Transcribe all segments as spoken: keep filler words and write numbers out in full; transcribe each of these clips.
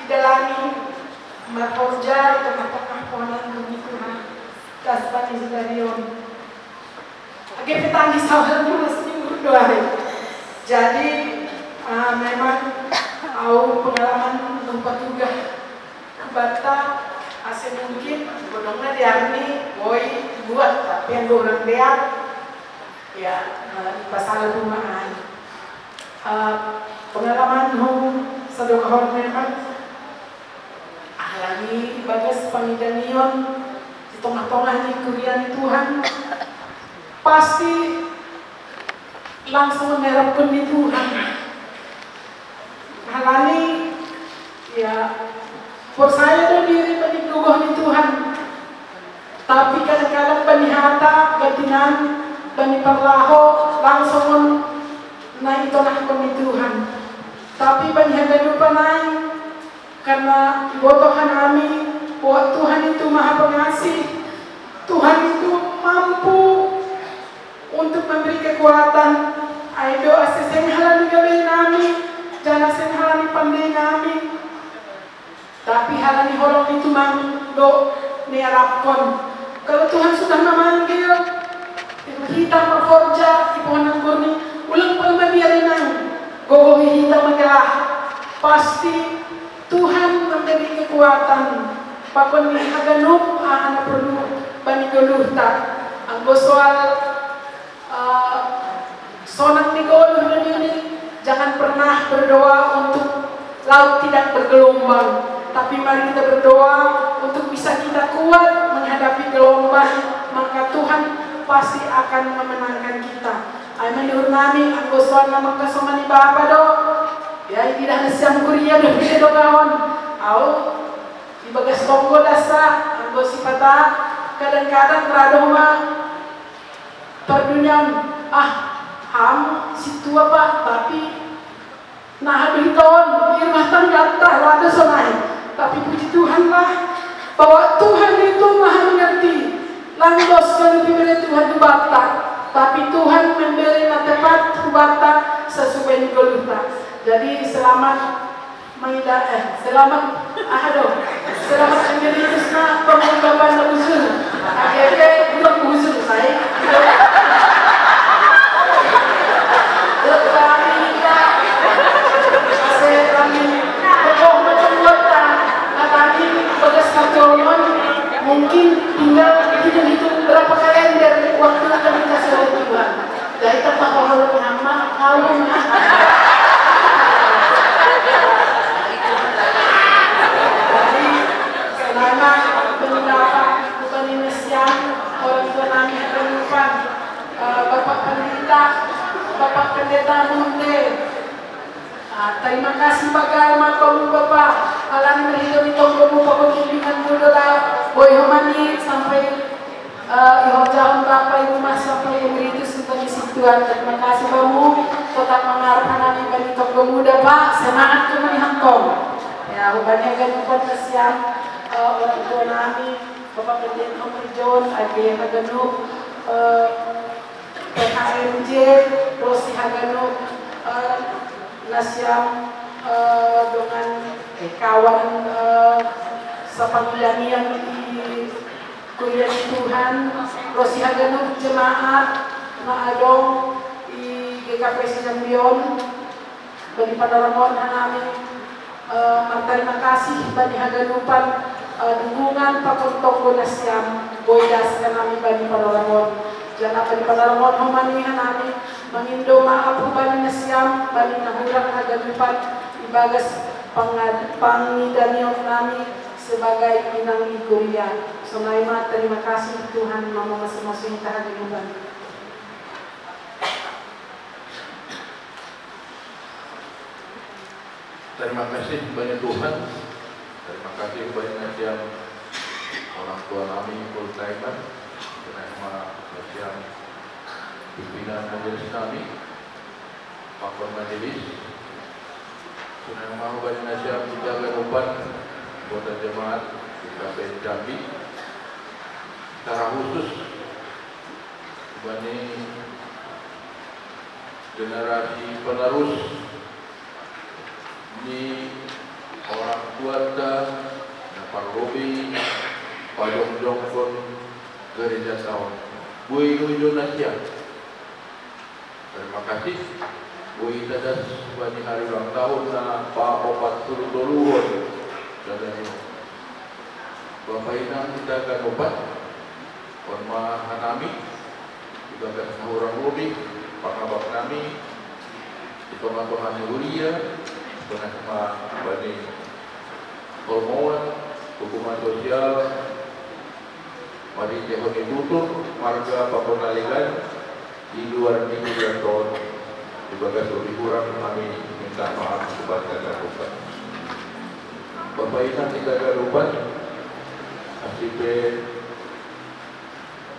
Jalani marhorja di tengah-tengah pohonan bumi Tuhan. Kasbani Hilarion. Age petanggi sawal terus minggu doa. Jadi, ah, memang au pengalaman numpatugah kubata ase mungkin bodongna diarni boi buat, tapi yang orang dear, ya, eh, pasal rumahan. Eh, pengalaman hong sadokahon memang alani ibagas pangidanion di tongah-tongah ni kuria ni Tuhan, pasti langsung merapkon ni Tuhan. Alani, ya, porsaya do diri bani gogoh ni Tuhan. Tapi kadang-kadang bani hata, bani nan, bani parlaho, langsung on na itonahkon ni Tuhan. Tapi bani haganupan ai, karena iboto hanami bahwa Tuhan itu Maha Pengasih, Tuhan itu mampu untuk memberi kekuatan. Ai do ase seng halani gabe nami, janah seng halani pande nami, tapi halani holong ni Tuhan do niarapkon. Kalau Tuhan sudah memanggil, hita marhorja di pohon anggur ni, ulang pala mabiar inang, gogohi hita manggelah. Pasti Tuhan memberi kekuatan pakon ni haganup aha na porlu bani goluhta. Anggo soal, eh, sonang ni goluh na nini, jangan pernah berdoa untuk laut tidak bergelombang, tapi mari kita berdoa untuk bisa kita kuat menghadapi gelombang, maka Tuhan pasti akan memenangkan kita. Ai ma ni uhur nami, anggo soal na mangkasomani Bapa do, ya, ididah nasiam kuria do, bisa do gaon. Au ibagas tonggo dasa, anggo sipata kadang-kadang rado ma parduniaon, ah, ham sintua, Pak, tapi naha do hita on di rumah tangganta, rado sonai. Tapi puji Tuhanlah bahwa Tuhan itu Maha Mengerti. Lang dos ganup ibere Tuhan hubanta, tapi Tuhan memberi na tepat hubanta sasuai ni goluhta. Jadi selamat Maida, eh, selamat, aha do, selamat Emeritus na pangulun Bapa na usul. Age pe bulan usul sai. Tetapi kita, ase kami, pokok macam buat, nah, tadi bagas kartu on, mungkin tinggal hitung-hitung berapa kalender waktu kami kasih oleh Tuhan. Jadi, tetap bahwa nama, tahu, nah. Jadi, selama pendapat bukan ini siang, orang tua nami akan lupa, eh, Bapak Pendeta, Bapak Pendeta Munte. Ah, terima kasih bagai ma tonggo Bapa, alani marhitehon tonggomu pakon bimbinganmu do la boi homa ni sampai, eh, ihorjahon Bapa i rumah sampai emeritus hubani situan. Terima kasih bamu, totap mangarap hanami bani tonggomu da, Pak, semangat tu maniham tong. Ya, hubani haganupan nasiam, eh, orang tua nami, Bapak Pendeta John, age haganup, eh, P H M J, ro si haganup, eh, nasiam, eh, dongan, eh, kawan, eh, sapangidanian di kuria ni Tuhan, ro si haganup jemaat na adong di G K P Siambion. Bani panorangon hanami, eh, martarima kasih bani haganupan, eh, dukungan pakon tonggo nasiam boi das hanami bani panorangon. Janah bani panorangon homa ni hanami mangindo maaf hubani nasiam bani na hurang haganupan ibagas pangad-, pangidanion nami sebagai inang di kuria. Sonai ma, terima kasih, Tuhan mamamasumasu hita haganupan. Terima kasih bani Tuhan. Terima kasih bani nasiam orang tua nami full timer. Terima nasiam pimpinan majelis nami, pakon majelis. Terima bani nasiam hita haganupan anggota jemaat G K P Jambi. Secara khusus bani generasi penerus ni Orang tuanta, na parlobei pajongjongkon gereja taon. Boi do jo nasiam. Terima kasih. Boi tadas bani hari ulang tahun na paopat puluh toluhon. Sadari on. Bapa inang hita ganupan, on ma hanami, ibagas na hurang lobi, pangabak nami, di tonga-tonga ni huria, sonai ma bani holmoan, hukuman sosial, marhitehon ni tutur, marga pakon na legan, di luar ni huria taon, ibagas lobi hurang nami minta maaf hubani haganupan. Bapa inang hita ganupan, asi pe,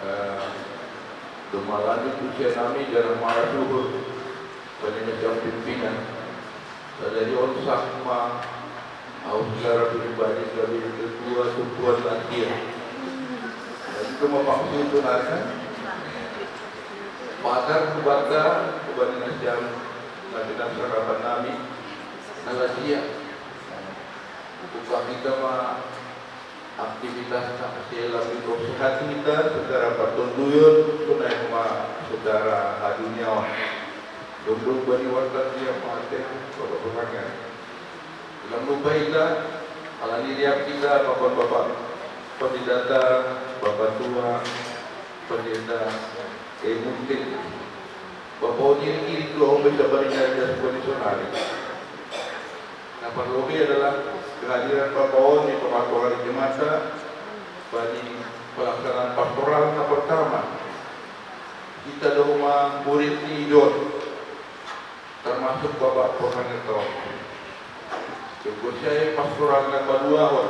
eh, domma lanjut usia nami, janah marsuhur bani nasiam pimpinan. Sadari on sah ma ahu secara pribadi gabe ketua tumpuan lansia. Jadi cuma pangsi itu nanya. Patar hubanta, hubani nasiam na pinarsangapan nami, na lansia. Umpah hita ma aktivitas na ase lam iboksehati hita secara partonduyon, sonai ma secara haduniaon. Dongdong bani warta dia mate, Bapa Pengajar. Lam lupa hita, ala ni riap hita pakon Bapa Pendeta, Bapa Tua, Pendeta Emunte. Bapa on i, i tua on be sabaring na das bani sonari. Na parlobei adalah kehadiran Bapa on di tonga-tonga ni jemaat bani pelaksanaan pastoral na pertama. Hita do homa murid ni John, termasuk Bapa Pengajar on. Jogosiai pastoral na paduahon.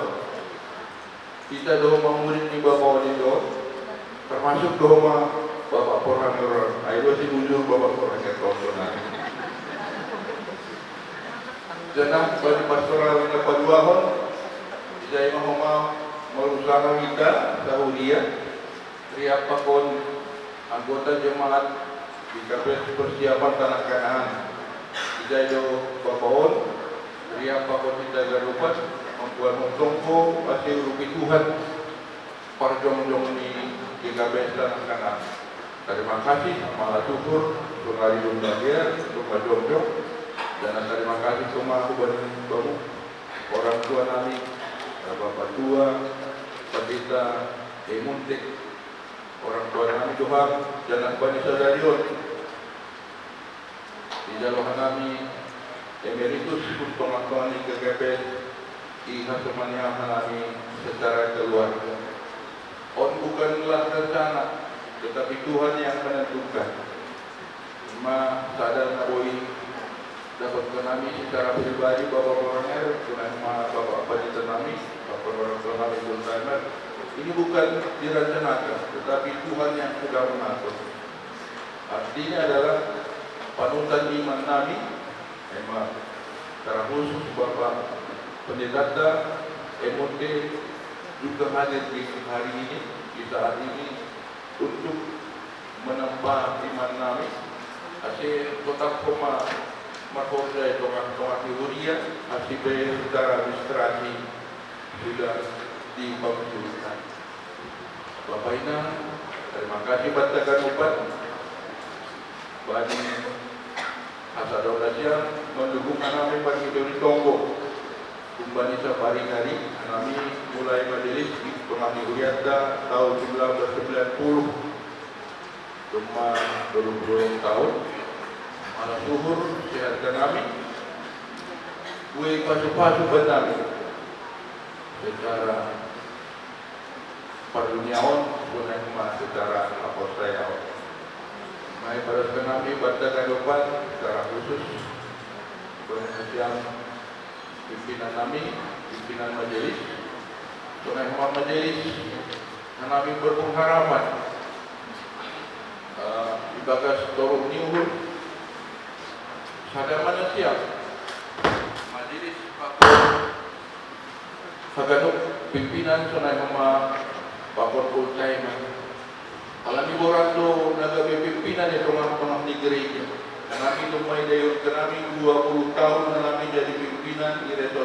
Hita do homa murid ni Bapa on i do, termasuk do homa Bapa Pengajar on. Ai do si bujur Bapa Pengajar on sonari. Janah bani pastoral na paduahon, ijai ma homa marusaha hita sahuria, riap pakon anggota jemaat di G K P S Persiapan Tanah Kanaan. Ijai do Bapa on, riap pakon hita ganupan, mamboan tonggo ase urupi Tuhan parjongjong ni G K P S Tanah Kanaan. Tarima kasih, marsuhur, sonari lum bagean, lum jongjong, janah tarima kasih homa hubani bamu, orang tua nami, Bapa Tua, Pendeta Emunte, orang tua nami do ham, janah bani sadari on. Dijalo hanami emeritus hun tonga-tonga ni G K P S, ihasomani hanami secara keluarga. On bukanlah rencana, tetapi Tuhan yang menentukan. Ma sada na boi dapotkon nami secara pribadi, Bapa Pengajar, sonai ma Bapa Pendeta nami, Bapa orang tua nami full timer. Ini bukan direncanakan, tetapi Tuhan yang sudah mengatur. Artinya adalah panutan iman nami, memang secara khusus Bapa Pendeta Emunte juga hadir di hari ini, di saat ini, untuk menempa iman nami, ase totap homa marhorja i tonga-tonga ni huria, asi pe secara administrasi sudah dipangusulkan. Bapa inang, tarima kasih banta ganupan bani hasadaon nasiam mandukung hanami marhitehon ni tonggo. Humbani saparinari hanami mulai majelis di tonga ni hurianta taon seribu sembilan ratus sembilan puluh. Domma tolu puluh taon, marsuhur sehat hanami, boi pasu-pasu bannami secara parduniaon, sonai ma secara haporseaon. Ma ipadas hanami banta ganupan secara khusus, bani nasiam pimpinan nami, pimpinan majelis, sonai ma majelis, hanami berpengharapan, eh, ibagas toruh ni uhur, sada ma nasiam, majelis pakon haganup pimpinan, sonai ma pakon full timer. Ala ni borat do na gabe pimpinan i tonga-tonga ni gereja. Hanami domma idaion hanami dua puluh taon hanami jadi pimpinan i resor